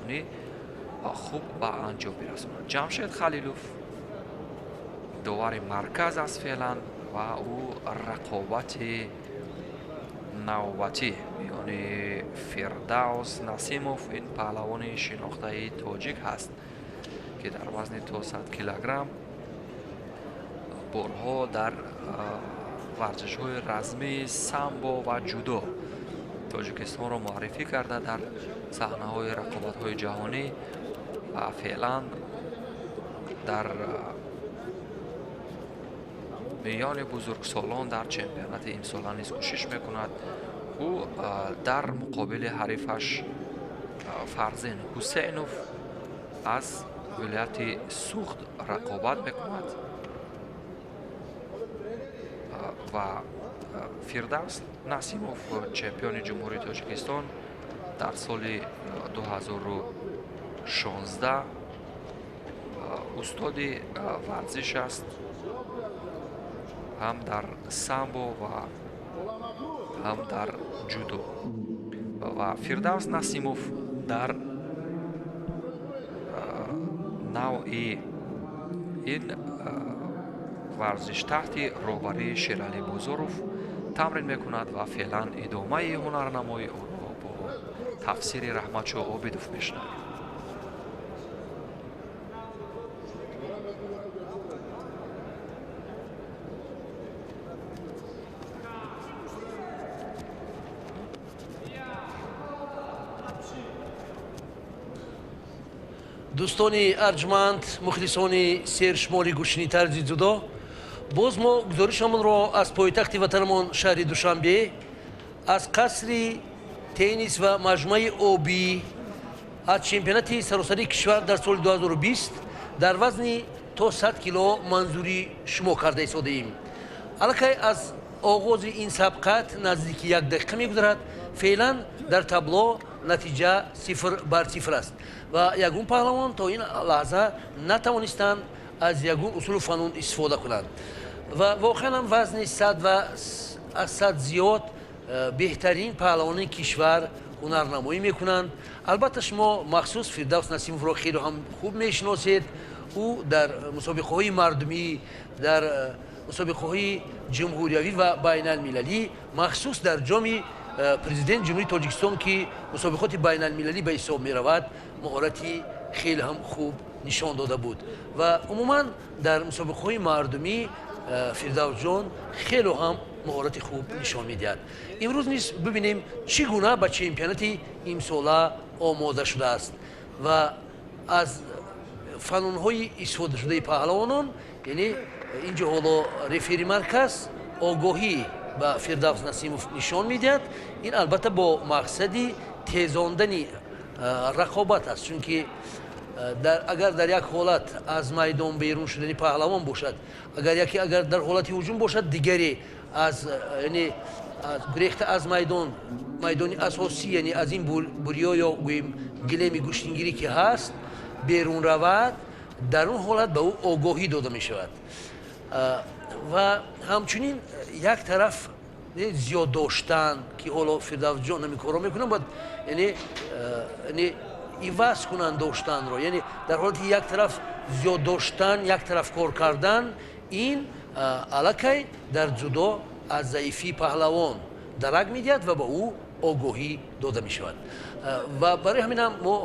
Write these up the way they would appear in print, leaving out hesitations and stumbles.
ҷаҳонӣ хуб ба анҷом бирасонад. Ҷамшед Халилов довари марказ аст феълан ва ӯ рақобати навбатӣ миёни Фирдавс Насимов, ин паҳлавони шинохтаи тоҷик ҳаст, ки дар вазни то 100 килограмм борҳо дар варзишҳои размӣ, самбо ва ҷудо Тоҷикистонро муаррифӣ карда дар саҳнаҳои рақобатҳои ҷаҳонӣ ва феълан дар миёни бузургсолон дар чемпионати имсола низ кӯшиш мекунад. Ӯ дар муқобили ҳарифаш Фарзин Ҳусейнов аз вилояти Суғд рақобат мекунад ва Фирдавс Насимов, чемпиони Ҷумҳурии Тоҷикистон дар соли 2016, устоди варзиш аст ҳам дар самбо ва ҳам дар ҷудо. Ва Фирдавс Насимов дар навъи ин варзиш таҳти роҳбарии Шералӣ Бозоров тамрин мекунад ва феълан идомаи ҳунарнамои ӯро бо тафсири Раҳматшоҳ Обидов мешунавем. Дӯстони арҷманд, мухлисони сершумори гӯшини тарзи ҷудо, боз мо гузоришамонро аз пойтахти ватанамон шаҳри Душанбе, аз қасри теннис ва маҷмӯаи обӣ, аз чемпионати саросарии кишвар дар соли 2020 дар вазни то 100 кило манзури шумо карда истодаем. Аллакай аз оғози ин сабқат наздики як дақиқа мегузарад. Феълан дар табло натиҷа 0-0 аст ва ягон паҳлавон то ин лаҳза натавонистанд аз ягон усулу фанун истифода кунанд. Ва воқеан ҳам вазни 100 ва аз 100 зиёд беҳтарин паҳлавони кишвар ҳунарнамоӣ мекунанд. Албатта шумо махсус Фирдавс Насимовро хеле ҳам хуб мешиносед. Ӯ дар мусобиқаҳои мардумӣ, дар мусобиқаҳои ҷумҳуриявӣ ва байналмилалӣ, махсус дар ҷоми президент Ҷумҳурии Тоҷикистон, ки мусобиқоти байналмилалӣ ба ҳисоб меравад, маҳорати хеле ҳам хуб нишон дода буд. Ва умуман дар мусобиқаҳои мардумӣ Фирдавсҷон хеле ҳам маҳорати хуб нишон медиҳад. Имрӯз низ бибинем чӣ гуна ба чемпионати имсола омода шудааст ва аз фанунҳои истифодашудаи паҳлавонон, яъне инҷо ҳоло рефери марказ огоҳӣ ба Фирдавс Насимов нишон медиҳад. Ин албатта бо мақсади тезондани рақобат аст, чунки агар дар як ҳолат аз майдон берун шудани паҳлавон бошад, агар яке агар дар ҳолати ҳуҷум бошад, дигаре аз, яъне аз гурехта аз майдон, майдони асосӣ, яъне аз ин буриё ё гӯем гилеми гӯштингирӣ ки ҳаст берун равад, дар он ҳолат ба ӯ огоҳӣ дода мешавад. Ва ҳамчунин як тараф зиёд доштан, ки ҳоло Фирдавсҷон ҳамин корро мекунанд, бояд яъне иваз кунанд доштанро, яъне дар ҳолати як тараф зиёд доштан, як тараф кор кардан, ин аллакай дар ҷудо аз заифии паҳлавон дарак медиҳад ва ба ӯ огоҳӣ дода мешавад. Ва барои ҳамин ҳам мо,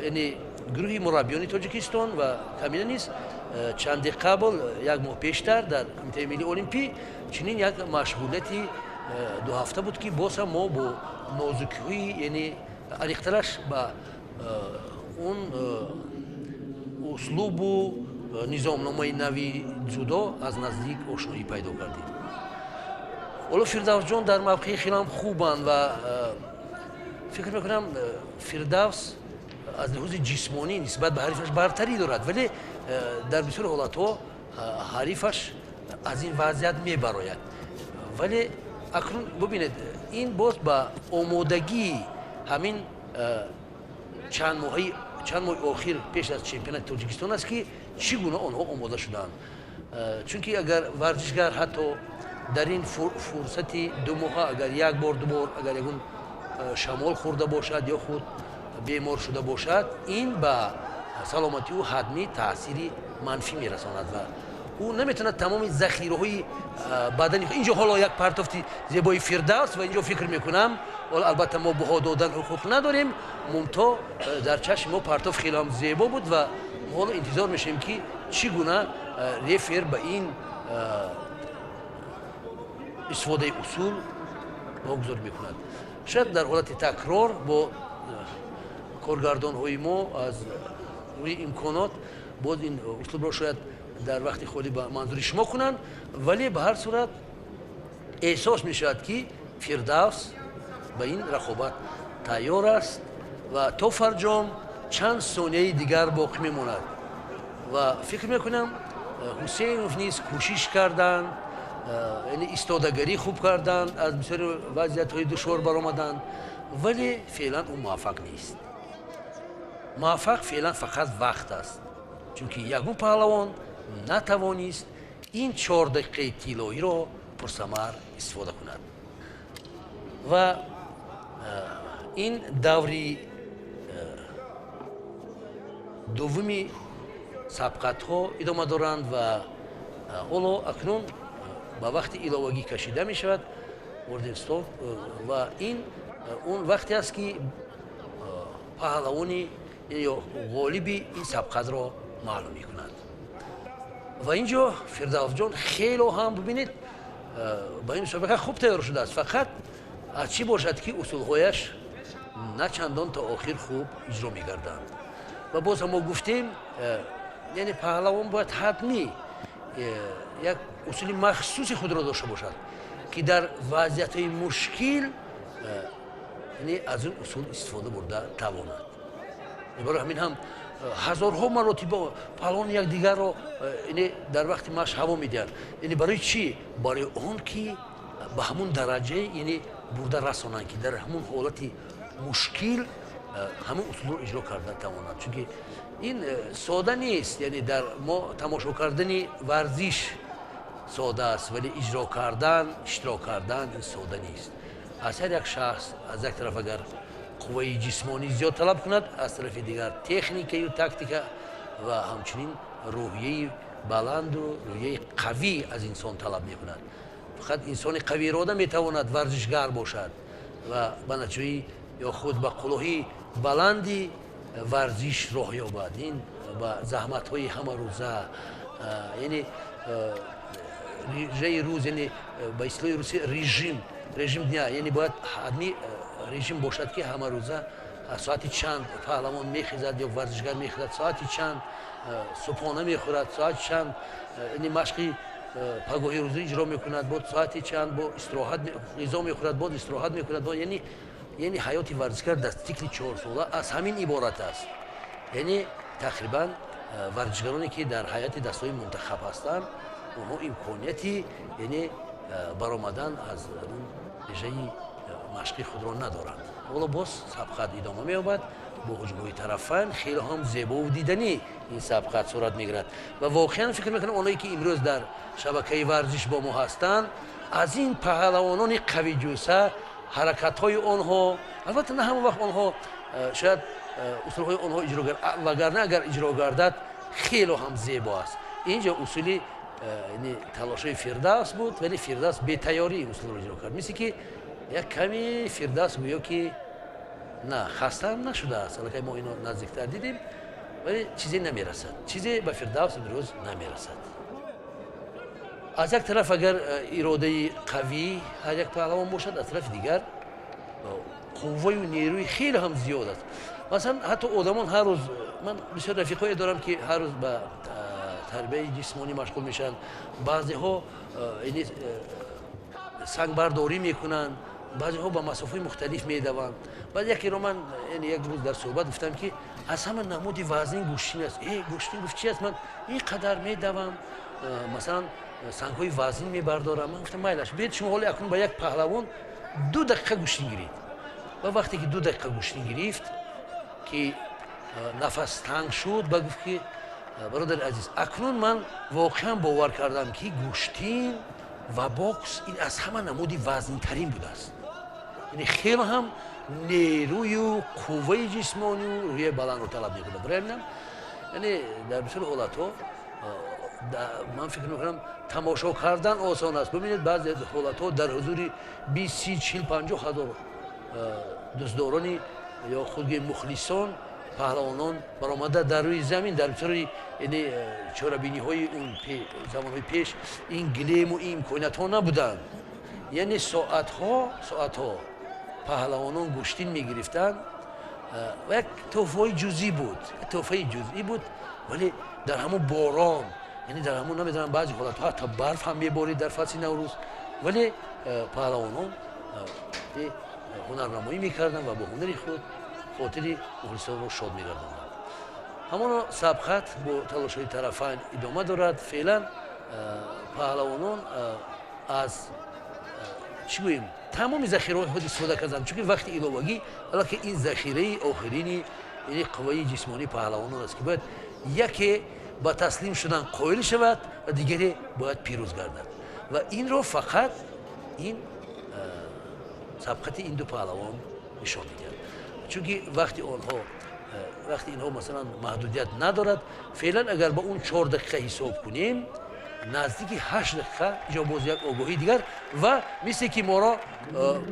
яъне гурӯҳи мураббиёни Тоҷикистон ва камина низ чанде қабл, як моҳ пештар дар Кумитаи миллии олимпӣ чунин як машғулияти ду ҳафта буд, ки боз ҳам мо бо нозукиҳои, яъне аниқтараш ба он услубу низомномаи нави ҷудо аз наздик ошноӣ пайдо кардем. Ҳоло Фирдавсҷон дар мавқеи хеле ҳам хубанд ва фикр мекунам Фирдавс аз лиҳози ҷисмонӣ нисбат ба ҳарифаш бартарӣ дорад, вале дар бисёр ҳолатҳо ҳарифаш аз ин вазъият мебарояд. Вале акнун бубинед, ин боз ба омодагии ҳамин чанд моҳи охир пеш аз чемпионати Тоҷикистон аст, ки чӣ гуна онҳо омода шудаанд. Чунки агар варзишгар ҳатто дар ин фурсати ду моҳа агар як бор, ду бор агар ягон шамол хӯрда бошад ё худ бемор шуда бошад, ин ба саломатии ӯ ҳатмӣ таъсири манфӣ мерасонад ва ӯ наметавонад тамоми захираҳои бадани. Инҷо ҳоло як партофти зебои Фирдавс ва инҷо фикр мекунам, ҳоло албатта мо баҳо додан ҳуқуқ надорем, мумто дар чашми мо партоф хеле ҳам зебо буд ва мо ҳоло интизор мешавем, ки чӣ гуна рефер ба ин истифодаи усул баҳогузорӣ мекунад. Шояд дар ҳолати такрор бо коргардонҳои мо аз рӯи имконот боз ин услубро шояд дар вақти холӣ ба манзури шумо кунанд, вале ба ҳар сурат эҳсос мешавад, ки Фирдавс ба ин рақобат тайёр аст ва то фарҷом чанд сонияи дигар боқӣ мемонад. Ва фикр мекунам, Ҳусейнов низ кӯшиш карданд, яъне истодагарӣ хуб карданд, аз бисёри вазъиятҳои душвор баромаданд, вале феълан ӯ муваффақ нест. Муваффақ феълан фақат вақт аст, чунки ягон паҳлавон натавонист ин 4 дақиқаи тиллоиро пурсамар истифода кунад. Ва ин даври дуввуми сабқатҳо идома доранд ва ҳоло акнун ба вақти иловагӣ кашида мешавад орденстов ва ин он вақте аст, ки паҳлавони ё ғолиби ин сабқатро маълум мекунад. Ва ин ҷо Фирдавсҷон хело ҳам, бибинед, ба ин мусобиқа хуб тайёр шудааст, фақат аз чӣ бошад, ки усулҳояш на чандон то охир хуб иҷро мегарданд. Ва боз ҳам мо гуфтем, яъне паҳлавон бояд ҳатмӣ як усули махсуси худро дошта бошад, ки дар вазъиятҳои мушкил, яъне аз он усул истифода бурда тавонад. Барои ҳамин ҳам ҳазорҳо маротиба паҳлавон якдигарро, яъне дар вақти машқ, ҳаво медиҳанд. Яъне барои чӣ? Барои он ки ба ҳамун дараҷае, яъне бурда расонанд, ки дар ҳамун ҳолати мушкил ҳамун усулро иҷро карда тавонад, чунки ин сода нест. Яъне дар мо тамошо кардани варзиш сода аст, вале иҷро кардан, иштирок кардан ин сода нест. Аз ҳар як шахс аз як тараф агар қувваи ҷисмонӣ зиёд талаб кунад, аз тарафи дигар техникаю тактика ва ҳамчунин рӯҳияи баланду рӯҳияи қавӣ аз инсон талаб мекунад. Фақат инсони қавиирода метавонад варзишгар бошад ва ба натиҷаи ё худ ба қуллаҳои баланди варзиш роҳ ёбад. Ин ба заҳматҳои ҳамарӯза, яъне режаи рӯз, яъне ба истилоҳи русӣ режим дня, яъне бояд ҳатмӣ режим бошад, ки ҳамарӯза соати чанд паҳлавон мехезад ё варзишгар мехезад, соати чанд субҳона мехӯрад, соати чанд, яъне машқи пагоҳи рӯзӣ иҷро мекунад, боз соати чанд бо истироҳат, ғизо мехӯрад, боз истироҳат мекунад. Яъне ҳаёти варзишгар дар цикли 4сола аз ҳамин иборат аст. Яъне тақрибан варзишгароне, ки дар ҳайати дастаҳои мунтахаб ҳастанд, онҳо имконияти, яъне баромадан аз режаи машқи худро надоранд. Ҳоло боз сабқат идома меёбад бо ҳуҷумҳои тарафайн. Хеле ҳам зебову диданӣ ин сабқат сурат мегирад ва воқеан фикр мекунам, онҳое ки имрӯз дар шабакаи варзиш бо мо ҳастанд, аз ин паҳлавонони қавиҷуса, ҳаракатҳои онҳо, албатта на ҳама вақт онҳо шояд усулҳои онҳо иҷро, вагарна агар иҷро гардад, хело ҳам зебо аст. Инҷо усули талошҳои Фирдавс буд, вале Фирдавс бетайёрӣ ин усулро иҷро кард. Мисли ки як ками Фирдавс гӯё ки на хастаам нашудааст. Аллакай мо ино наздиктар дидем, вале чизе намерасад, чизе ба Фирдавс имрӯз намерасад. Аз як тараф агар иродаи қавӣ ҳар як паҳлавон бошад, аз тарафи дигар қувваю нерӯи хеле ҳам зиёд аст. Масалан, ҳатто одамон ҳар рӯз, ман бисёр рафиқҳое дорам, ки ҳар рӯз ба тарбияи ҷисмонӣ машғул мешаванд. Баъзеҳо сангбардорӣ мекунанд, баъзеҳо ба масофаи мухталиф медаванд. Баъд якеро ман як рӯз дар суҳбат гуфтам, ки аз ҳама намуди вазнин гӯштин аст. Э, гӯштин, гуфт, чи аст? Ман ин қадар медавам, масалан, сангҳои вазнин мебардорам. Ман гуфтам: майлаш, биед, шумо ҳоло акнун ба як паҳлавон 2 дақиқа гӯштин гиред. Ва вақте ки 2 дақиқа гӯштин гирифт, ки нафас танг шуд, ба гуфт, ки бародари азиз, акнун ман воқеан бовар кардам, ки гӯштин ва бокс ин аз ҳама намуди вазнинтарин будааст. Яъне хеле ҳам нерӯю қувваи ҷисмонию рӯҳияи баландро талаб мекунад. Барои ҳаминам, яъне дар бисёр ҳолатҳо ман фикр мекунам, тамошо кардан осон аст. Бибинед, баъзе ҳолатҳо дар ҳузури 20, 30, 40, 50 ҳазор дӯстдорони ё худги мухлисон паҳлавонон баромада дар рӯи замин дар бисёри яъне чорабиниҳои он замонҳои пеш ин гилему ин имкониятҳо набуданд. Яъне соатҳо паҳлавонон гӯштин мегирифтанд ва як тӯҳфаи ҷузъӣ буд, тӯҳфаи ҷузъӣ буд, вале дар ҳамон борон, яъне дар ҳамон, намедонам, баъзе ҳолатҳо ҳатто барф ҳам меборид дар фасли Наврӯз, вале паҳлавонон ҳунарнамоӣ мекарданд ва бо ҳунари худ хотири мухлисонро шод мегардонданд. Ҳамоно сабқат бо талошҳои тарафайн идома дорад. Феълан паҳлавонон аз, чӣ гӯем, тамоми захираҳои худ истифода карданд, чунки вақти иловагӣ аллакай ин захираи охирини, яъне қувваи ҷисмонии паҳлавонон аст, ки бояд яке ба таслим шудан қоил шавад ва дигаре бояд пирӯз гардад. Ва инро фақат ин сабқати ин ду паҳлавон нишон медиҳад, чунки вақти онҳо, вақти инҳо, масалан, маҳдудият надорад. Феълан агар ба он 4 дақиқа ҳисоб кунем, наздики 8 дақиқа. Инҷо боз як огоҳии дигар, ва мисле ки моро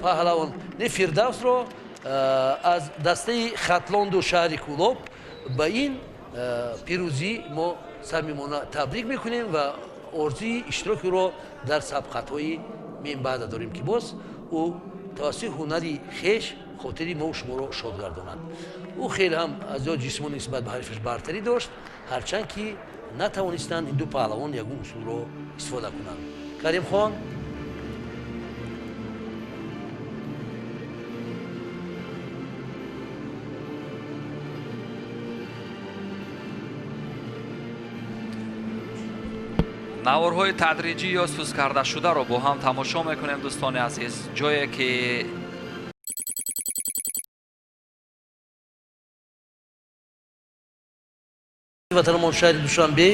паҳлавон не, Фирдавсро аз дастаи Хатлонду шаҳри Кӯлоб ба ин пирӯзӣ мо самимона табрик мекунем ва орзуи иштироки ӯро дар сабқатҳои минбаъда дорем, ки боз ӯ тавассути ҳунари хеш хотири мо шуморо шод гардонад. Ӯ хеле ҳам аз ҷиҳати ҷисмонӣ нисбат ба ҳарифаш бартарӣ дошт, ҳарчанд ки натавонистанд ин ду паҳлавон ягон усулро истифода кунанд. Каримхон. Наворҳои тадриҷӣ ё суст кардашударо бо ҳам тамошо мекунем, дӯстони азиз, ҷое ки ватанамон шаҳри Душанбе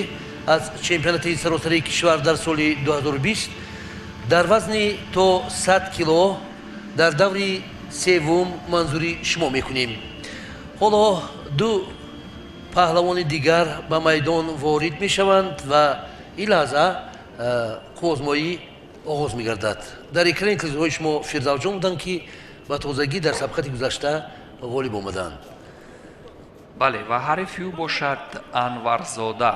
аз чемпионати саросарии кишвар дар соли 2020 дар вазни то 100 кило дар даври севум манзури шумо мекунем. Ҳоло ду паҳлавони дигар ба майдон ворид мешаванд ва ин лаҳза қуввозмоӣ оғоз мегардад. Дар экрани телевизорҳои шумо Фирдавсҷон буданд, ки ба тозагӣ дар сабқати гузашта ғолиб омаданд. Бале, ва ҳарифи ӯ бошад Анварзода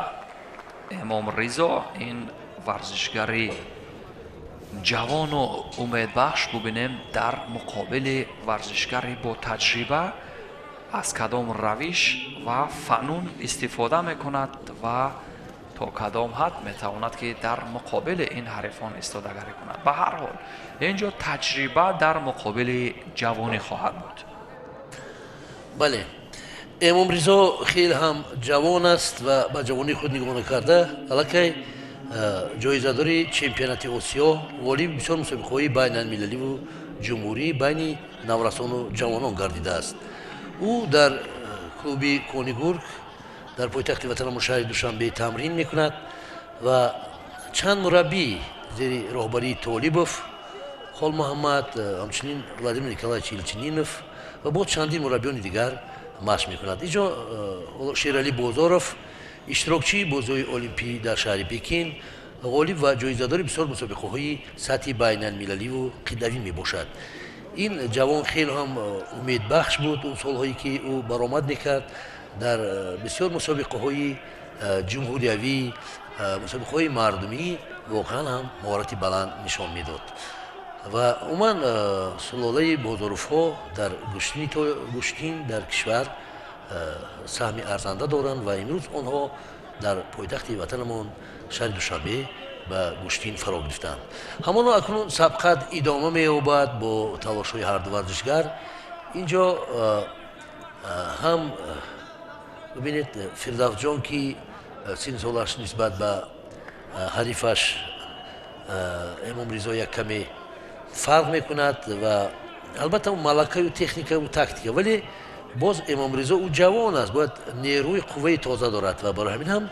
Эмомризо. Ин варзишгари ҷавону умедбахш бубинем дар муқобили варзишгари бо таҷриба аз кадом равиш ва фанун истифода мекунад ва то кадом ҳад метавонад, ки дар муқобили ин ҳарифон истодагарӣ кунад. Ба ҳар ҳол, ин ҷо таҷриба дар муқобили ҷавонӣ хоҳад буд. Бале, Эмомризо хеле ҳам ҷавон аст ва ба ҷавонии худ нигоҳ накарда аллакай ҷоизадори чемпионати Осиё, ғолиби бисёр мусобиқаҳои байналмилаливу ҷумҳурӣ байни наврасону ҷавонон гардидааст. Ӯ дар клуби Конигург дар пойтахти ватанамон шаҳри Душанбе тамрин мекунад ва чанд мураббӣ зери роҳбарии Толибов Холмуҳаммад, ҳамчунин Владимир Николаевич Елчининов ва боз чандин мураббиёни дигар машқ мекунад. Инҷо Шералӣ Бозоров, иштирокчии бозиҳои олимпӣ дар шаҳри Пекин, ғолиб ва ҷоизадори бисёр мусобиқаҳои сатҳи байналмилаливу қитъавӣ мебошад. Ин ҷавон хеле ҳам умедбахш буд он солҳое ки ӯ баромад мекард дар бисёр мусобиқаҳои ҷумҳуриявӣ, мусобиқаҳои мардумӣ, воқеан ҳам маҳорати баланд нишон медод. Ва умуман сулолаи Бозоровҳо дар гӯштин дар кишвар саҳми арзанда доранд ва имрӯз онҳо дар пойтахти ватанамон шаҳри Душанбе ба гӯштин фаро гирифтанд. Ҳамоно акнун сабқат идома меёбад бо талошҳои ҳарду варзишгар. Инҷо ҳам бибинед, Фирдавсҷон, ки синну солаш нисбат ба ҳарифаш Эмомризо як каме фарқ мекунад ва албатта малакаю техникаю тактика, вале боз Эмомризо ӯ ҷавон аст, бояд нерӯи қувваи тоза дорад ва барои ҳамин ҳам,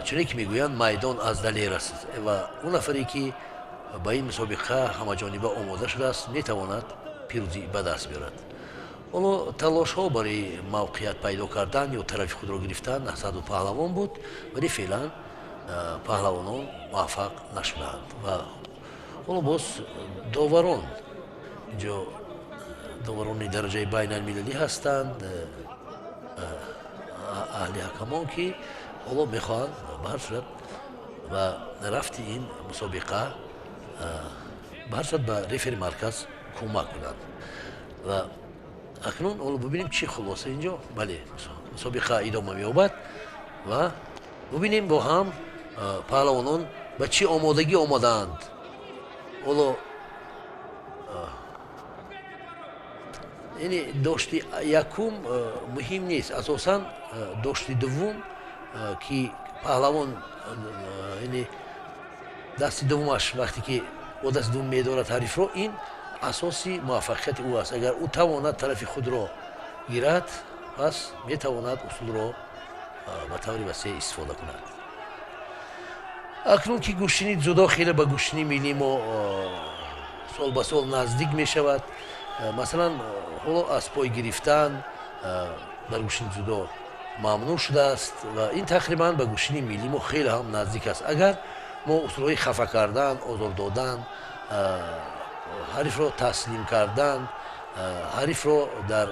чуне ки мегӯянд, майдон аз далер аст ва он нафаре ки ба ин мусобиқа ҳамаҷониба омода шудааст, метавонад пирӯзӣ ба даст биёрад. Ҳоло талошҳо барои мавқеият пайдо кардан ё тарафи худро гирифтан аз ҳарду паҳлавон буд, вале феълан паҳлавонон муваффақ нашудаанд. Ва ҳоло боз доварон инҷо доварони дараҷаи байналмилалӣ ҳастанд, аҳли ҳакамон, ки ҳоло мехоҳанд ба ҳар сурат ба рафти ин мусобиқа, ба ҳар сурат ба рефери марказ кӯмак кунанд. Ва акнун ҳоло бубинем, чӣ хулоса инҷо. Бале, мусобиқа идома меёбад ва бубинем бо ҳам паҳлавонон ба чӣ омодагӣ омадаанд. Ҳоло яъне дошти якум муҳим нест, асосан дошти дуввум, ки паҳлавон яъне дасти дуввумаш, вақте ки бо дасти дуввум медорад ҳарифро, ин асоси муваффақияти ӯ аст. Агар ӯ тавонад тарафи худро гирад, пас метавонад усулро ба таври васеъ истифода кунад. Акнун ки гӯштини дзюдо хеле ба гӯштини миллии мо сол ба сол наздик мешавад, масалан, ҳоло аз пой гирифтан дар гӯштини дзюдо мамнӯъ шудааст ва ин тақрибан ба гӯштини миллии мо хеле ҳам наздик аст. Агар мо усулҳои хафа кардан, озор додан, ҳарифро таслим кардан, ҳарифро дар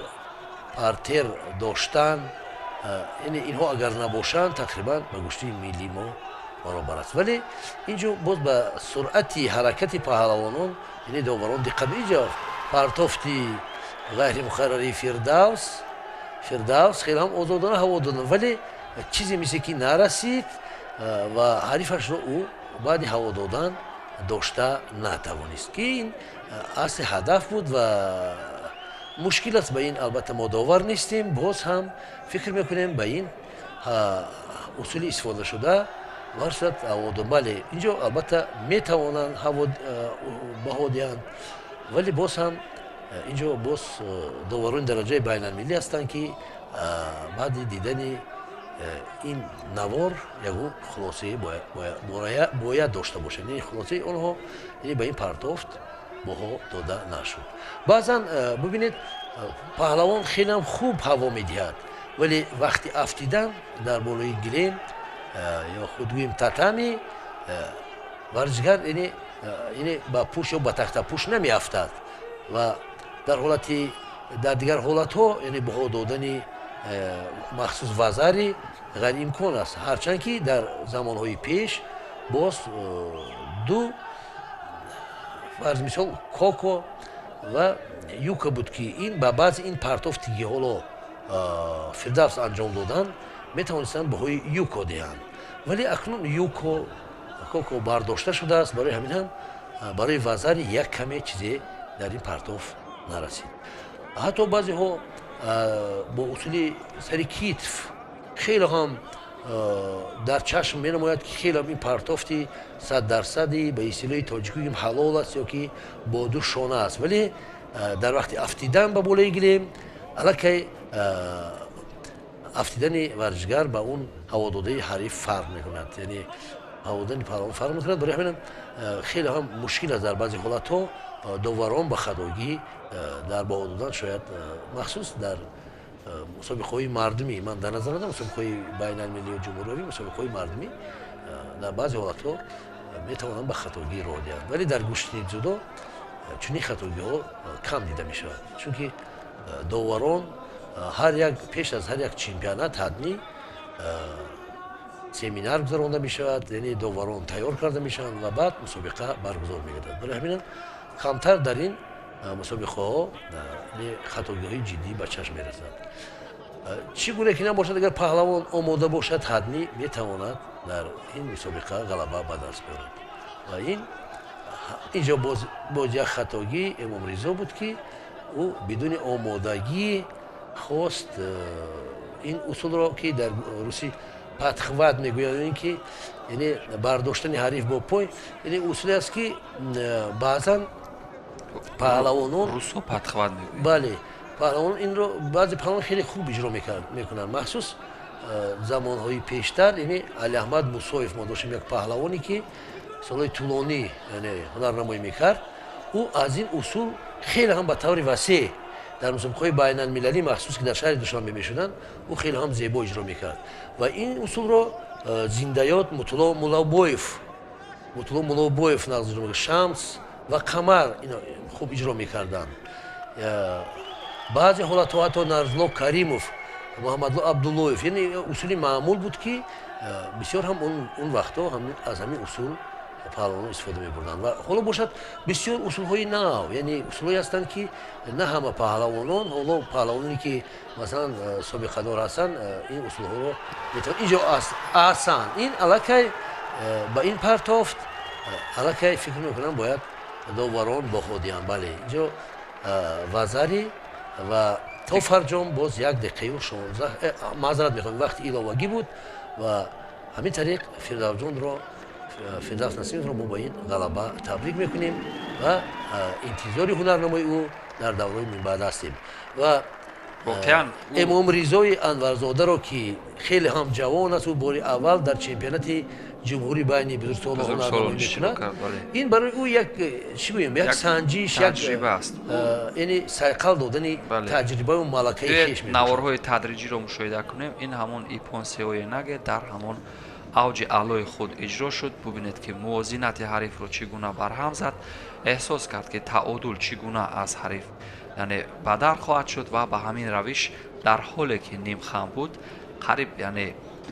партер доштан, яъне инҳо агар набошанд, тақрибан ба гӯштини миллии мо баробар аст. Вале инҷо боз ба суръати ҳаракати паҳлавонон, яъне доварон диққат. Инҷо партофти ғайримуқаррарии Фирдавс. Фирдавс хеле ҳам озодона ҳаво додан, вале чизе мисле ки нарасид ва ҳарифашро ӯ баъди ҳаво додан дошта натавонист, ки ин асли ҳадаф буд ва мушкил аст. Ба ин албатта мо довар нестем, боз ҳам фикр мекунем, ба ин усули истифодашуда ба ҳар сурат ҳаво. Бале, инҷо албатта метавонанд ҳаво баҳо диҳанд, вале боз ҳам инҷо боз доварони дараҷаи байналмилалӣ ҳастанд, ки баъди дидани ин навор ягон хулосае бояд дошта бошад. Яъне хулосаи онҳо, яъне ба ин партофт баҳо дода нашуд. Баъзан бубинед, паҳлавон хелеам хуб ҳаво медиҳад, вале вақти афтидан дар болои гилем ё худ гӯем татами, варзишгар яъне ба пӯш ё ба тахтапӯш намеафтад ва дар ҳолати дар дигар ҳолатҳо яъне баҳо додани махсус вазари ғайриимкон аст. Ҳарчанд ки дар замонҳои пеш боз ду фарз мисол коко ва юка буд, ки ин ба баъзи ин партофти ки ҳоло Фирдавс анҷом доданд, метавонистанд баҳои юко диҳанд, вале акнун юко, коко бардошта шудааст. Барои ҳамин ҳам барои вазари як каме чизе дар ин партоф нарасид. Ҳатто баъзеҳо бо усули сари китф хеле ҳам дар чашм менамояд, ки хеле ин партофти 100%-и ба истилоҳи тоҷикӣ гӯем ҳалол аст ё ки бо ду шона аст, вале дар вақти афтидан ба болои гилем аллакай афтидани варзишгар ба он ҳавододаи ҳариф фарқ мекунад, яъне ҳавододани паҳлавон фарқ мекунад. Барои ҳамин хеле ҳам мушкил аст. Дар баъзе ҳолатҳо доварон ба хатогӣ дар баҳо додан шояд, махсус дар мусобиқаҳои мардумӣ, ман дар назар надорам мусобиқаҳои байналмилалӣ ё ҷумҳуриявӣ, мусобиқаҳои мардумӣ, дар баъзе ҳолатҳо метавонанд ба хатогӣ роҳ диҳанд. Вале дар гӯштини дзюдо чунин хатогиҳо кам дида мешавад, чунки доварон ҳар як пеш аз ҳар як чемпионат ҳатмӣ семинар гузаронда мешавад, яъне доварон тайёр карда мешаванд ва баъд мусобиқа баргузор мегардад. Барои ҳаминам камтар дар ин мусобиқаҳо хатогиҳои ҷиддӣ ба чашм мерасад. Чӣ гуна ки набошад, агар паҳлавон омода бошад, ҳатмӣ метавонад дар ин мусобиқа ғалаба ба даст биёрад. Ва ин инҷо боз як хатогӣ Эмомризо буд, ки ӯ бидуни омодагӣ хост ин усулро, ки дар русӣ подхват мегӯянд, ин ки яъне бардоштани ҳариф бо пой, яъне усуле аст, ки баъзан паҳлавонон русҳо подхват мегӯянд. Бале, паҳлавонон инро, баъзе паҳлавон хеле хуб иҷро мекунанд. Махсус замонҳои пештар, яъне Алиаҳмад Мусоев, мо доштем як паҳлавоне, ки солҳои тӯлонӣ яъне ҳунарнамоӣ мекард. Ӯ аз ин усул хеле ҳам ба таври васеъ Дар мусобиқаҳои байналмилалӣ махсус, ки дар шаҳри Душанбе мешуданд, ӯ хеле ҳам зебо иҷро мекард ва ин усулро зиндаёд Мутулло Муллобоев нағз иҷро мекард. Шамс ва Қамар хуб иҷро мекарданд. Баъзе ҳолатҳо ҳатто Нарзулло Каримов, Муҳаммадло Абдуллоев, яъне усули маъмул буд, ки бисёр ҳам он вақтҳо аз ҳамин усул паҳлавонон истифода мебурданд. Ва ҳоло бошад бисёр усулҳои нав, яъне усулҳое ҳастанд, ки на ҳама паҳлавонон, ҳоло паҳлавононе, ки масалан собиқадор ҳастанд, ин усулҳоро метавонанд. Инҷо аҳсан, ин аллакай ба ин партофт, аллакай фикр мекунам бояд доварон баҳо диҳанд. Бале, инҷо вазари ва то фарҷом боз 1 дақиқаю 16, маъзарат мехоҳем, вақти иловагӣ буд ва ҳамин тариқ Фирдавсҷонро, Фирдавс Насимовро мо ба ин ғалаба табрик мекунем ва интизори ҳунарнамои ӯ дар давраи минбаъд ҳастем. Ва Эмом Ризои Анварзодаро, ки хеле ҳам ҷавон аст, ӯ бори аввал дар чемпионати ҷумҳурӣ байни бузургсолон ҳунарнамоӣ мекунад. Ин барои ӯ як, чӣ гӯем, як санҷиш, як яъне сайқал додани таҷрибаю малакаи хеш мебошад. Наворҳои тадриҷиро мушоҳида кунем. Ин ҳамон иппон сеоенаге дар ҳамон авҷи аълои худ иҷро шуд. Бубинед, ки мувозинати ҳарифро чӣ гуна барҳам зад, эҳсос кард, ки таодул чӣ гуна аз ҳариф, яъне бадар хоҳад шуд ва ба ҳамин равиш, дар ҳоле ки нимхам буд, қариб, яъне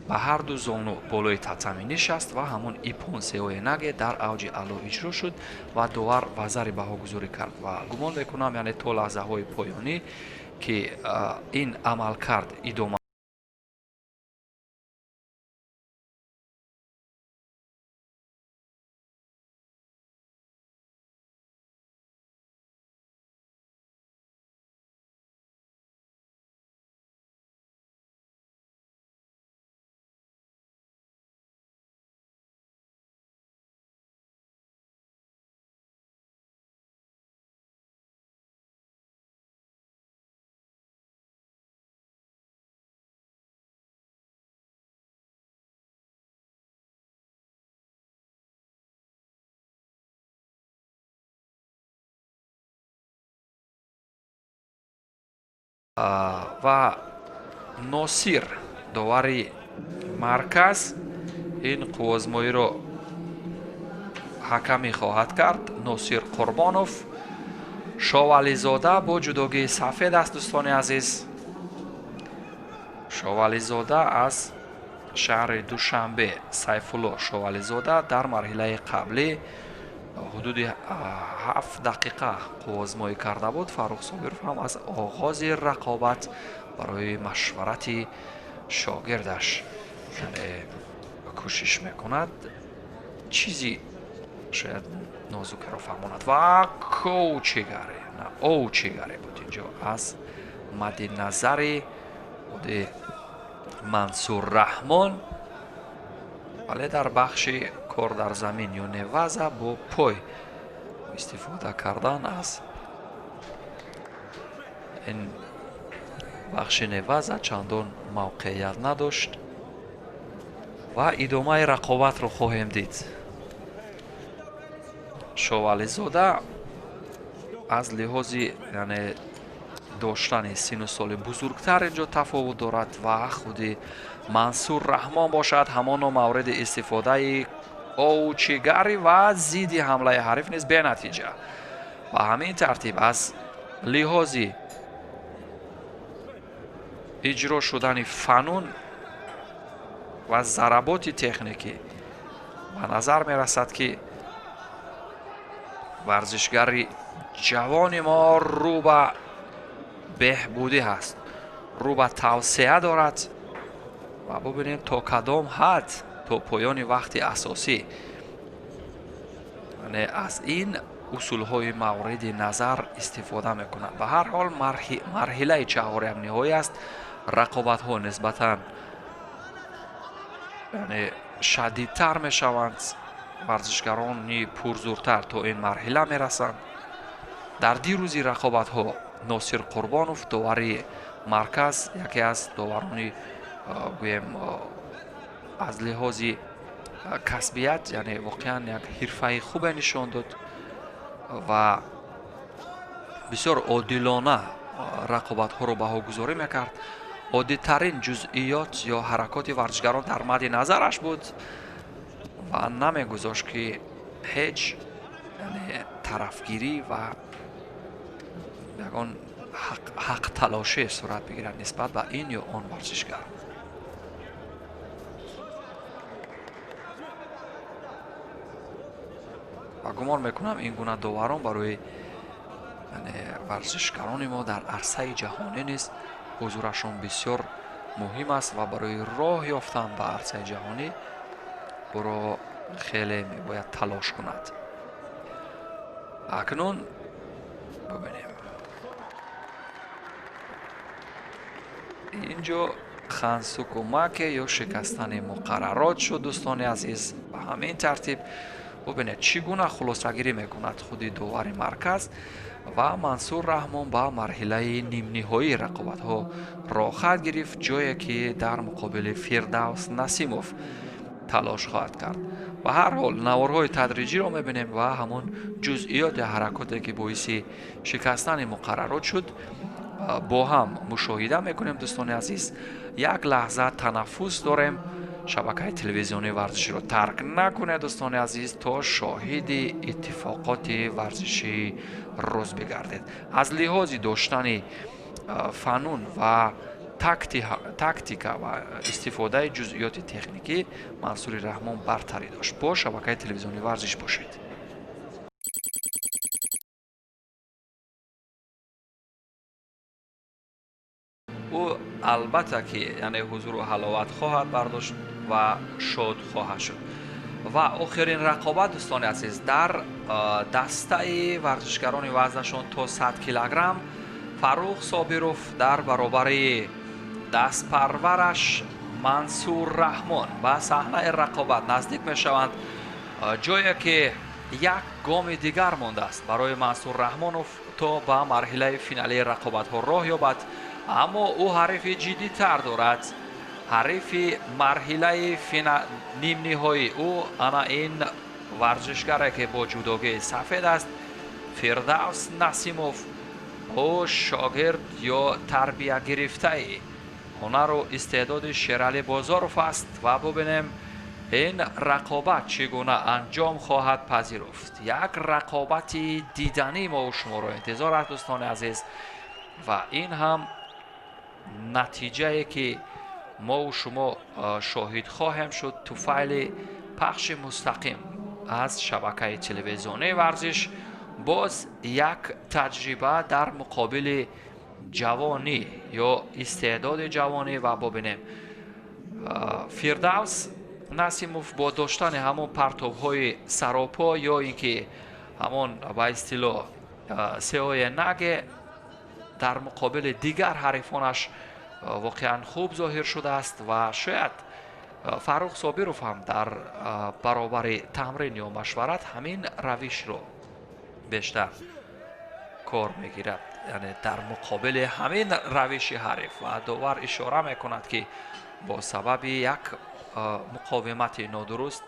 ба ҳар ду зону болои татами нишаст ва ҳамон иппон сеоенаге дар авҷи аъло иҷро шуд ва довар вазари баҳогузорӣ кард. Ва гумон мекунам, яъне то лаҳзаҳои поёнӣ, ки ин амалкард идома ва Носир, довари марказ, ин қуввозмоиро ҳакамӣ хоҳад кард. Носир Қурбонов. Шовализода бо ҷудогии сафед аст, дӯстони азиз. Шовализода аз шаҳри Душанбе, Сайфулло Шовализода дар марҳилаи қаблӣ ҳудуди 7 дақиқа қуввозмоӣ карда буд. Фаррух Собиров ҳам аз оғози рақобат барои машварати шогирдаш, яъне кӯшиш мекунад чизи шояд нозукеро фаҳмонад. Ва коучигаре, на оучигаре буд инҷо аз мадди назари худи Мансур Раҳмон, вале дар бахши кор дар замин ё неваза бо пой истифода кардан аз ин бахши неваза чандон мавқеият надошт ва идомаи рақобатро хоҳем дид. Шовализода аз лиҳози, яъне доштани сину соли бузургтар инҷо тафовут дорад ва худи Мансур Раҳмон бошад ҳамоно мавриди истифодаи оучигари ва зидди ҳамлаи ҳариф низ бенатиҷа. Ба ҳамин тартиб аз лиҳози иҷро шудани фанун ва заработи техникӣ ба назар мерасад, ки варзишгари ҷавони мо рӯ ба беҳбудӣ ҳаст, рӯ ба тавсеа дорад ва бубинем то кадом ҳад то поёни вақти асосӣ, яъне аз ин усулҳои мавриди назар истифода мекунад. Ба ҳар ҳол марҳилаи чаҳорякниҳоӣ аст. Рақобатҳо нисбатан, яъне шадидтар мешаванд, варзишгарони пурзуртар то ин марҳила мерасанд. Дар дирӯзи рақобатҳо Носир Қурбонов, довари марказ, яке аз доварони, гӯем, аз лиҳози касбият, яъне воқеан як ҳирфаи хубе нишон дод ва бисёр одилона рақобатҳоро баҳогузорӣ мекард, оддитарин ҷузъиёт ё ҳаракоти варзишгарон дар мадди назараш буд ва намегузошт, ки ҳеҷ тарафгирӣ ва ягон ҳақталошӣ сурат бигирад нисбат ба ин ё он варзишгар. Ва гумон мекунам, ин гуна доварон барои варзишгарони мо дар арсаи ҷаҳонӣ низ ҳузурашон бисёр муҳим аст ва барои роҳ ёфтан ба арсаи ҷаҳонӣ ӯро хеле мебояд талош кунад. Акнун бубинем, инҷо хансукумаке ё шикастани муқаррарот шуд, дӯстони азиз. Ба ҳамин тартиб бубинед, чӣ гуна хулосагирӣ мекунад худи довари марказ ва Мансур Раҳмон ба марҳилаи нимниҳоии рақобатҳо роҳхат гирифт, ҷое ки дар муқобили Фирдавс Насимов талош хоҳад кард. Ба ҳар ҳол, наворҳои тадриҷиро мебинем ва ҳамон ҷузъиёти ҳаракоте, ки боиси шикастани муқаррарот шуд, бо ҳам мушоҳида мекунем. Дӯстони азиз, як лаҳза танаффус дорем. Шабакаи телевизионии варзиширо тарк накунед, дӯстони азиз, то шоҳиди иттифоқоти варзишии рӯз бигардед. Аз лиҳози доштани фанун ва тактика ва истифодаи ҷузъиёти техникӣ Мансури Раҳмон бартарӣ дошт. Бо шабакаи телевизионии варзиш бошед. Ӯ албатта ки яъне ҳузуру ҳаловат хоҳад бардошт ва шод хоҳад шуд. Ва охирин рақобат, дӯстони азиз, дар дастаи варзишгарони вазнашон то 100 килограмм Фаррух Собиров дар баробари дастпарвараш Мансур Раҳмон ба саҳнаи рақобат наздик мешаванд, ҷое ки як гоми дигар мондааст барои Мансур Раҳмонов то ба марҳилаи финалии рақобатҳо роҳ ёбад. Аммо ӯ ҳарифи ҷиддитар дорад. Ҳарифи марҳилаи нимниҳоӣ ӯ ана ин варзишгаре, ки бо ҷудогии сафед аст, Фирдавс Насимов. Ӯ шогирд ё тарбиягирифтаи ҳунару истеъдоди Шералӣ Бозоров аст ва бубинем, ин рақобат чӣ гуна анҷом хоҳад пазируфт. Як рақобати диданӣ мову шуморо интизор аст, дӯстони азиз, ва ин ҳам натиҷае, ки мову шумо шоҳид хоҳем шуд туфайли пахши мустақим аз шабакаи телевизионии варзиш. Боз як таҷриба дар муқобили ҷавонӣ ё истеъдоди ҷавонӣ. Ва бубинем, Фирдавс Насимов бо доштани ҳамон партобҳои саропо ё ин ки ҳамон ба истилоҳ сеои наге дар муқобили дигар ҳарифонаш воқеан хуб зоҳир шудааст ва шояд Фаррух Собиров ҳам дар баробари тамрин ё машварат ҳамин равишро бештар кор мегирад, яъне дар муқобили ҳамин равиши ҳариф. Ва довар ишора мекунад, ки бо сабаби як муқовимати нодуруст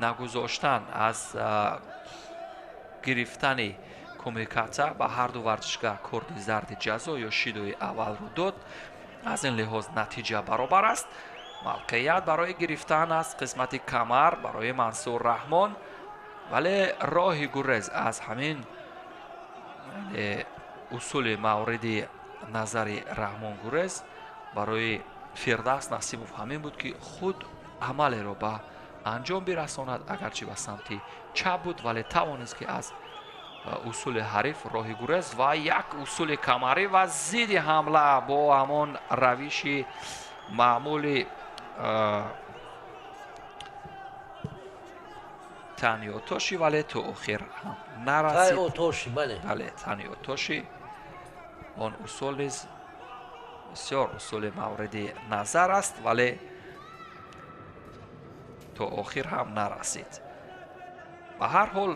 нагузоштан аз гирифтани кумиката ба ҳарду варзишгар корди зарди ҷазо ё шидои аввалро дод. Аз ин лиҳоз натиҷа баробар аст. Мавқеият барои гирифтан аз қисмати камар барои Мансур Раҳмон, вале роҳи гурез аз ҳамин усули мавриди назари Раҳмон гурез барои Фирдавс Насимов ҳамин буд, ки худ амалеро ба анҷом бирасонад, агарчи ба самти чап буд, вале тавонист, ки аз усули ҳариф роҳи гурез ва як усули камарӣ ва зидди ҳамла бо ҳамон равиши маъмули таниотоши, вале то охир ҳам нарасид. Бале, таниотоши он усул низ бисёр усули мавриди назар аст, вале то охир ҳам нарасид. Ба ҳар ҳол,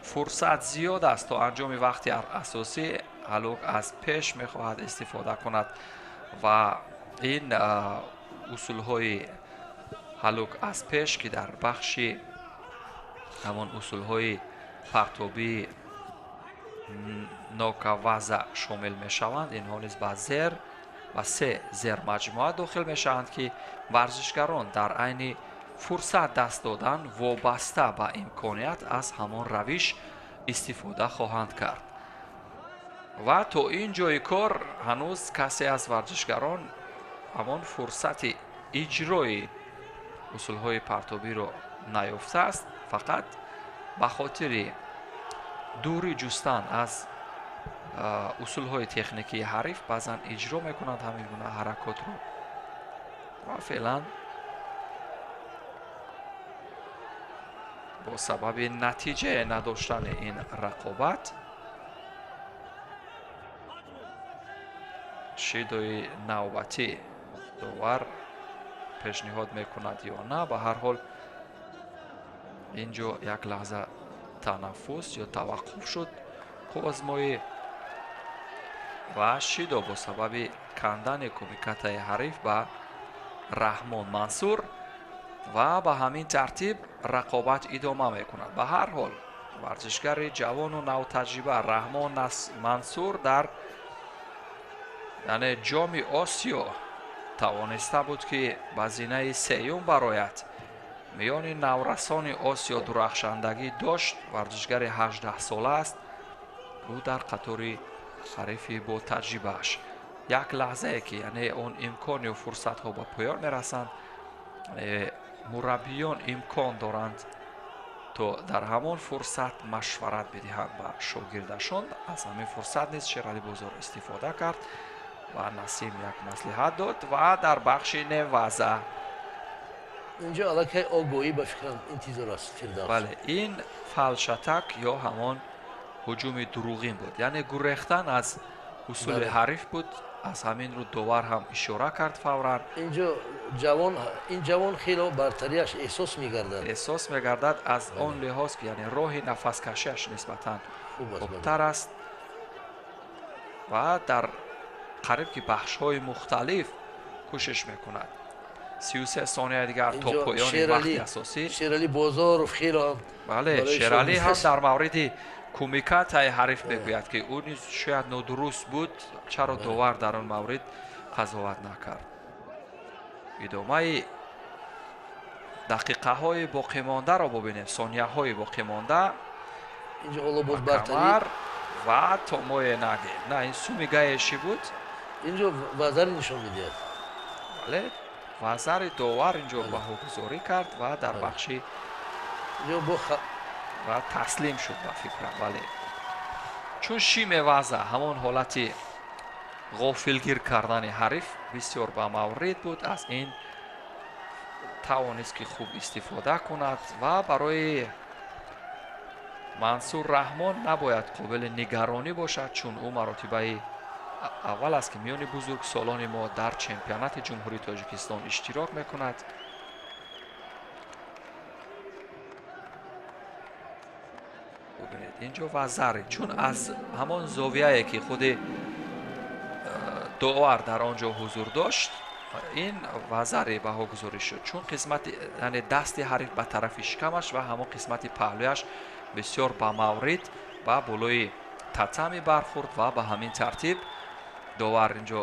фурсат зиёд аст то анҷоми вақти асосӣ. Ҳалук аз пеш мехоҳад истифода кунад ва ин усулҳои ҳалук аз пеш, ки дар бахши ҳамон усулҳои партобии Нокаваза шомил мешаванд. Инҳо низ ба зер ва се зермаҷмӯа дохил мешаванд, ки варзишгарон дар айни фурсат даст додан вобаста ба имконият аз ҳамон равиш истифода хоҳанд кард. Ва то ин ҷои кор ҳанӯз касе аз варзишгарон ҳамон фурсати иҷрои усулҳои партобиро наёфтааст. Фақат ба хотири дурӣ ҷустан аз усулҳои техникии ҳариф баъзан иҷро мекунанд ҳамин гуна ҳаракотро. Ва феълан бо сабаби натиҷае надоштани ин рақобат шидои навбатӣ довар пешниҳод мекунад ё на. Ба ҳар ҳол ин ҷо як лаҳза танаффус ё таваққуф шуд қуввазмоӣ ва шидо бо сабаби кандани кумикатаи ҳариф ба Раҳмон Мансур ва ба ҳамин тартиб рақобат идома мекунад. Ба ҳар ҳол варзишгари ҷавону навтаҷриба Раҳмон Мансур дар яъне ҷоми Осиё тавониста буд, ки ба зинаи сеюм барояд. Миёни наврасони Осиё дурахшандагӣ дошт. Варзишгари 18сола аст. Ӯ дар қатори ҳарифи бо таҷрибааш як лаҳзае ки яъне он имкон ё фурсатҳо ба поён мерасанд, мураббиён имкон доранд то дар ҳамон фурсат машварат бидиҳанд ба шогирдашон. Аз ҳамин фурсат низ Шералӣ Бозор истифода кард ва Насим як маслиҳат дод ва дар бахши неваза инҷо аллакай огоҳӣ ба фикрам интизор аст Фирдавс. Бале, ин фалшатак ё ҳамон ҳуҷуми дурӯғин буд, яъне гурехтан аз усули ҳариф буд. Аз ҳамин рӯ довар ҳам ишора кард фавран. Инҷо ҷавон, ин ҷавон хело бартариаш эҳсос мегардад. Эҳсос мегардад аз он лиҳоз ки яъне роҳи нафаскашиаш нисбатан хубтар аст ва дар қариб ки бахшҳои мухталиф кӯшиш мекунад. 33 сонияи дигар то поёни вақти асосӣ. Шералӣ Бозоров хело бале, Шералӣ ҳам дар мавриди кумикатаи ҳариф мегӯяд, ки ӯ низ шояд нодуруст буд, чаро довар дар он маврид қазоват накард. Идомаи дақиқаҳои боқимондаро бубинем, сонияҳои боқимонда. Инҷо ҳоло боз бартарӣ камар ва томое наге. На, ин суми гаеши буд. Инҷо вазари нишон медиҳад. Бале, вазари довар инҷо баҳогузорӣ кард ва дар бахши ва таслим шуд ба фикрам. Бале, чун шиме ваза ҳамон ҳолати ғофилгир кардани ҳариф бисёр ба маврид буд. Аз ин тавонист ки хуб истифода кунад ва барои Мансур Раҳмон набояд қобили нигаронӣ бошад, чун ӯ маротибаи аввал аст, ки миёни бузургсолони мо дар чемпионати Ҷумҳурии Тоҷикистон иштирок мекунад. Бубинед инҷо вазари, чун аз ҳамон зовияе ки худи довар дар он ҷо ҳузур дошт, ин вазари баҳогузорӣ шуд, чун қисмати яъне дасти ҳариф ба тарафи шикамаш ва ҳамон қисмати паҳлӯяш бисёр ба маврид ба болои татами бархӯрд ва ба ҳамин тартиб довар инҷо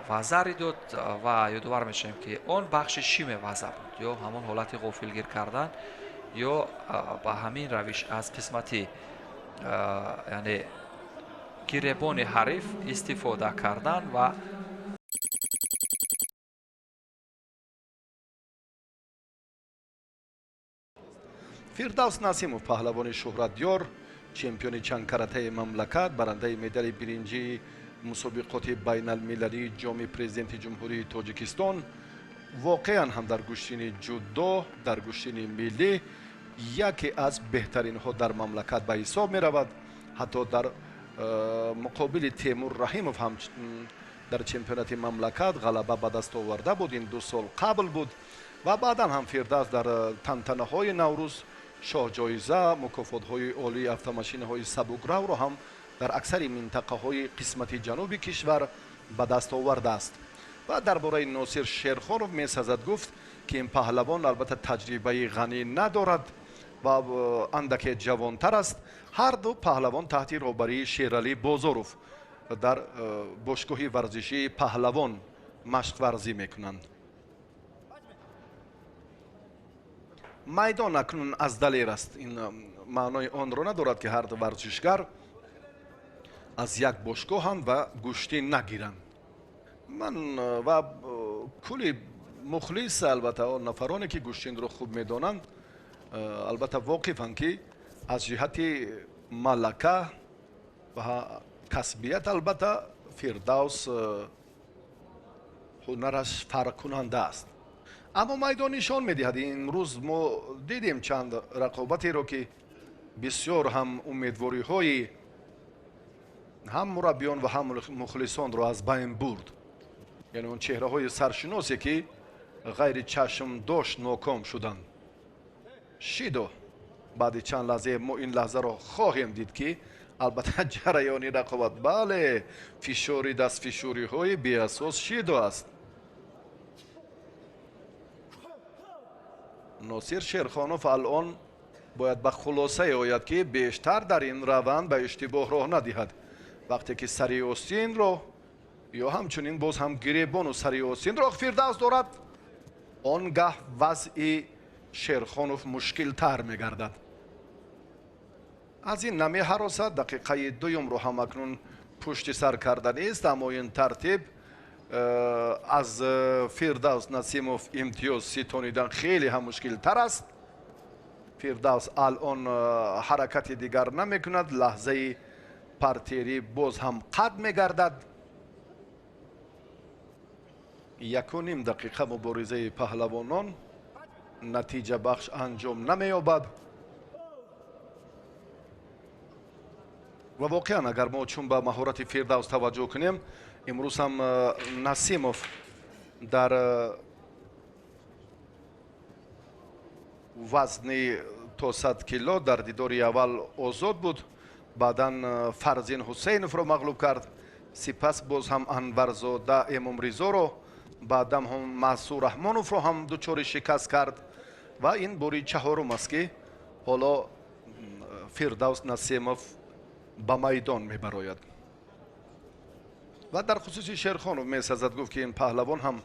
вазари дод. Ва ёдовар мешавем, ки он бахши шиме ваза буд, ё ҳамон ҳолати ғофилгир кардан, ё ба ҳамин равиш аз қисмати яъне гиребони ҳариф истифода кардан ва Фирдавс Насимов, паҳлавони шӯҳратёр, чемпиони чандкаратаи мамлакат, барандаи медали биринҷии мусобиқоти байналмилалии ҷоми президенти Ҷумҳурии Тоҷикистон, воқеан ҳам дар гӯштини ҷудо, дар гӯштини миллӣ яке аз беҳтаринҳо дар мамлакат ба ҳисоб меравад. Ҳатто дар муқобили Темур Раҳимов ҳам дар чемпионати мамлакат ғалаба ба даст оварда буд. Ин 2 сол қабл буд ва баъдан ҳам Фирдавс дар тантанаҳои Наврӯз шоҳҷоиза, мукофотҳои олии автомошинаҳои сабукравро ҳам дар аксари минтақаҳои қисмати ҷануби кишвар ба даст овардааст. Ва дар бораи Носир Шерхонов месазад гуфт, ки ин паҳлавон албатта таҷрибаи ғанӣ надорад, Ва андаке ҷавонтар аст. Ҳар ду паҳлавон таҳти роҳбарии Шералӣ Бозоров дар бошгоҳи варзишии Паҳлавон машқварзӣ мекунанд. Майдон акнун аз далер аст. Ин маънои онро надорад, ки ҳар ду варзишгар аз як бошгоҳанд ва гӯштӣ нагиранд. Ман ва кулли мухлис, албатта он нафароне ки гӯштинро хуб медонанд, албатта воқифанд, ки аз ҷиҳати малака ва касбият албатта Фирдавс ҳунараш фарқкунанда аст. Аммо майдон нишон медиҳад. Имрӯз мо дидем чанд рақобатеро, ки бисёр ҳам умедвориҳои ҳам мураббиён ва ҳам мухлисонро аз байн бурд. Яъне он чеҳраҳои саршиносе, ки ғайри чашмдошт ноком шуданд. Шидо баъди чанд лаҳзае мо ин лаҳзаро хоҳем дид, ки албатта ҷараёни рақобат, бале, фишори дастфишориҳои беасос шидо аст. Носир Шерхонов алон бояд ба хулосае ояд, ки бештар дар ин раванд ба иштибоҳ роҳ надиҳад. Вақте ки сари остинро ё ҳамчунин боз ҳам гиребону сари остинро Фирдавс дорад, он гаҳ вазъи Шерхонов мушкилтар мегардад. Аз ин намеҳаросад. Дақиқаи дуюмро ҳам акнун пушти сар карданист, аммо ин тартиб аз Фирдавс Насимов имтиёз ситонидан хеле ҳам мушкилтар аст. Фирдавс алон ҳаракати дигар намекунад. Лаҳзаи партерӣ боз ҳам қад мегардад. 1.5 дақиқа муборизаи паҳлавонон натиҷабахш анҷом намеёбад. Ва воқеан агар мо чун ба маҳорати Фирдавс таваҷҷӯҳ кунем, имрӯз ҳам Насимов дар вазни то 100 кило дар дидори аввал озод буд, баъдан Фарзин Ҳусейновро мағлуб кард, сипас боз ҳам Анварзода Эмомризоро, баъдам ҳам Маъсур Раҳмоновро ҳам дучори шикаст кард ва ин бори чаҳорум аст, ки ҳоло Фирдавс Насимов ба майдон мебарояд. Ва дар хусуси Шерхонов месазад гуфт, ки ин паҳлавон ҳам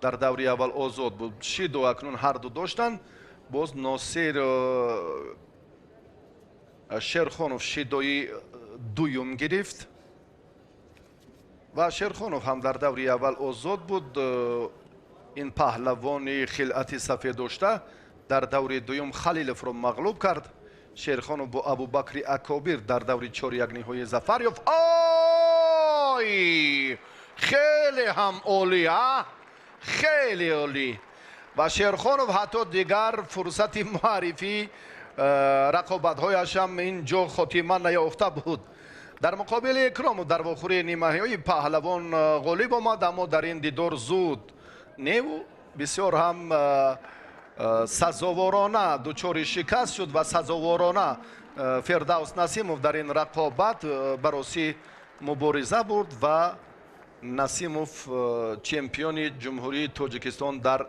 дар даври аввал озод буд. Шидо акнун ҳар ду доштанд. Боз Носир Шерхонов шидои дуюм гирифт ва Шерхонов ҳам дар даври аввал озод буд. Ин паҳлавони хилъати сафед дошта дар даври дуюм Халиловро мағлуб кард. Шерхонов бо Абубакри Акобир дар даври 4-1 ниҳоӣ зафар ёфт. Ой, хеле ҳам олӣ, а? Хеле олӣ. Ва Шерхонов ҳатто дигар фурсати муаррифӣ рақобатҳояш ҳам ин ҷо хотима наёфта буд. Дар муқобили Икромов дар вохӯрии нимаҳои паҳлавон ғолиб омад, аммо дар ин дидор зуд неву бисёр ҳам сазоворона дучори шикаст шуд ва сазоворона Фирдавс Насимов дар ин рақобат бароси мубориза бурд ва Насимов чемпиони Ҷумҳурии Тоҷикистон дар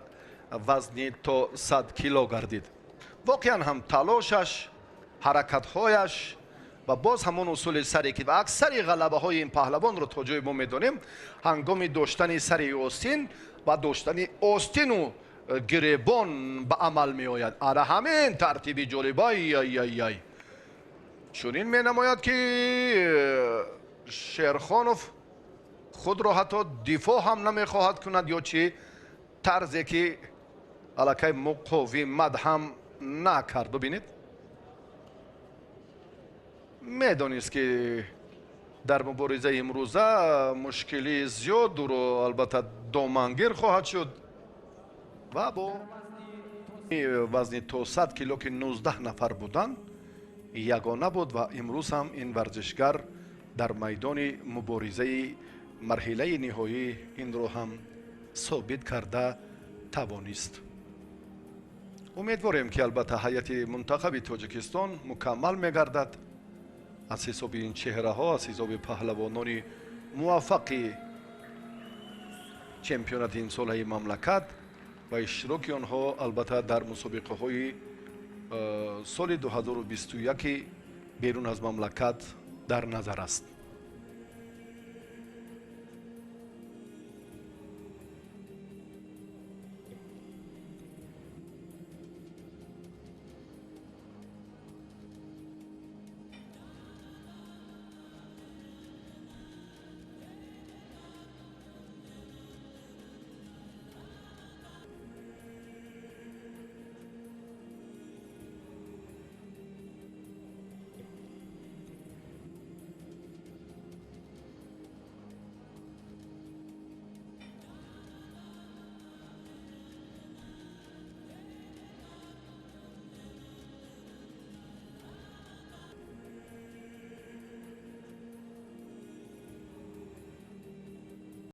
вазни то 100 кило гардид. Воқеан ҳам талошаш, ҳаракатҳояш ва боз ҳамон усули саре, ки ва аксари ғалабаҳои ин паҳлавонро то ҷое мо медонем, ҳангоми доштани сари остин ва доштани остину гиребон ба амал меояд. Ана ҳамин тартиби ҷолиб. Ай ай ай ай, чунин менамояд, ки Шерхонов худро ҳатто дифоъ ҳам намехоҳад кунад ё чӣ тарзе, ки аллакай муқовимат ҳам накард. Бибинед, медонист, ки дар муборизаи имрӯза мушкилии зиёд ӯро албатта домангир хоҳад шуд ва бо вазни то 100 кило, ки 19 нафар буданд, ягона буд ва имрӯз ҳам ин варзишгар дар майдони муборизаи марҳилаи ниҳоӣ инро ҳам собит карда тавонист. Умедворем, ки албатта ҳайати мунтахаби Тоҷикистон мукаммал мегардад аз ҳисоби ин чеҳраҳо, аз ҳисоби паҳлавонони муваффақи чемпионати имсолаи мамлакат ва иштироки онҳо албатта дар мусобиқаҳои Соли 2021 берун аз мамлакат дар назар аст.